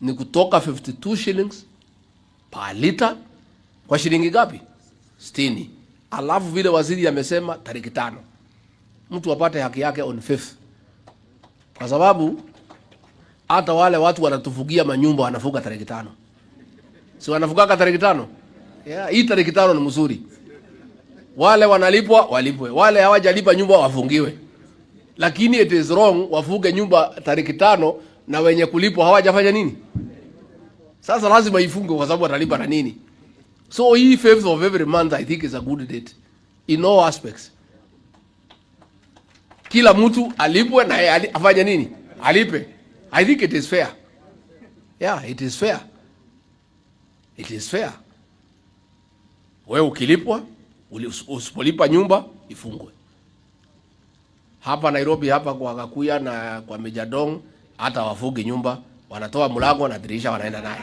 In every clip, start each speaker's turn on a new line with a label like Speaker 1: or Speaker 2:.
Speaker 1: Ni kutoka 52 shillings per liter kwa shilingi ngapi? 60. Alafu vile waziri amesema tariki 5 mtu apate haki yake on 5th, kwa sababu hata wale watu wanatufugia manyumba wanafuga tariki 5. Si wanafuga tariki 5? Yeah, hii tariki 5 ni mzuri. Wale wanalipwa walipwe, wale hawajalipa nyumba wafungiwe. Lakini it is wrong wafuge nyumba tariki 5 na wenye kulipwa hawajafanya nini? Sasa lazima ifungwe kwa sababu watalipa na nini? So hii 5th of every month I think is a good date in all aspects. Kila mtu alipwe na yeye afanye nini? Alipe. I think it is fair. Yeah, it is fair. It is fair. Wewe ukilipwa, usipolipa nyumba ifungwe. Hapa Nairobi hapa kwa Gakuya na kwa Mejadong hata wafugi nyumba, wanatoa mlango na dirisha wanaenda naye.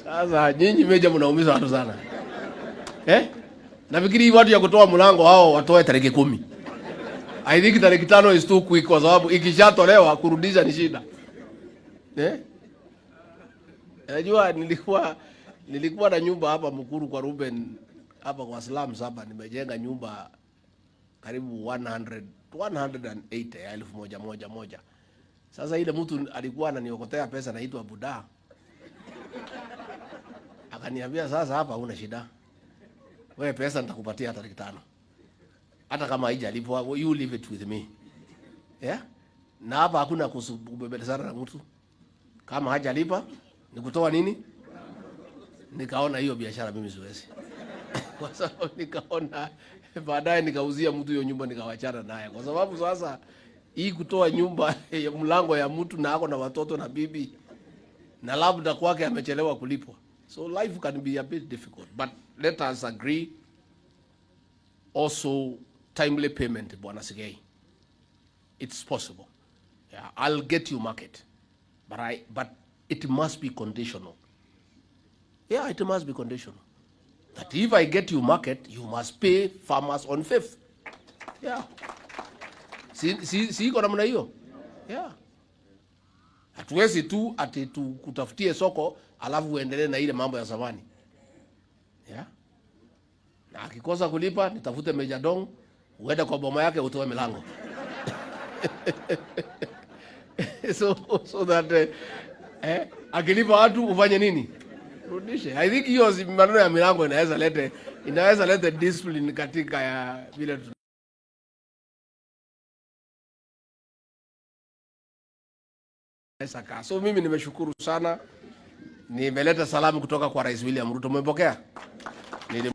Speaker 1: Sasa nyinyi Meja mnaumiza watu sana. Nafikiri watu ya kutoa mlango hao watoe tariki 10. I think tariki 5 is too quick kwa sababu ikishatolewa kurudisha ni shida. Najua nilikuwa na nyumba hapa Mukuru kwa Ruben hapa kwa slums hapa, nimejenga nyumba karibu 180 ya elfu moja moja moja. Sasa ile mtu alikuwa ananiokotea pesa naitwa Buda. Akaniambia sasa hapa huna shida. Wewe pesa nitakupatia tariki 5. Hata kama haijalipwa, you leave it with me. Yeah? Na hapa hakuna kubembelezana na mtu. Kama hajalipa ni kutoa nini? Nikaona hiyo biashara mimi siwezi. Kwa sababu nikaona baadaye nikauzia mtu hiyo nyumba nikawachana naye. Kwa sababu sasa hii kutoa nyumba ya mlango ya mtu na ako na watoto na bibi na labda kwake amechelewa kulipwa. So life can be a bit difficult, but let us agree also timely payment, Bwana Sigei. It's possible. Yeah, I'll get you market. But it must be conditional. Yeah, it must be conditional. That if I get you market, you must pay farmers on 5th. Yeah. Si iko namna hiyo? Yeah. Hatuwezi tu ati tukutafutie soko alafu uendelee na ile mambo ya zamani. Yeah. Na akikosa kulipa nitafute Meja Dong, uende kwa boma yake utoe milango. So that akilipa watu ufanye nini? Rudishe. I think hiyo maneno ya milango inaweza lete discipline katika ya vile tunaweza kaa. So mimi nimeshukuru sana. Nimeleta salamu kutoka kwa Rais William Ruto. Umepokea?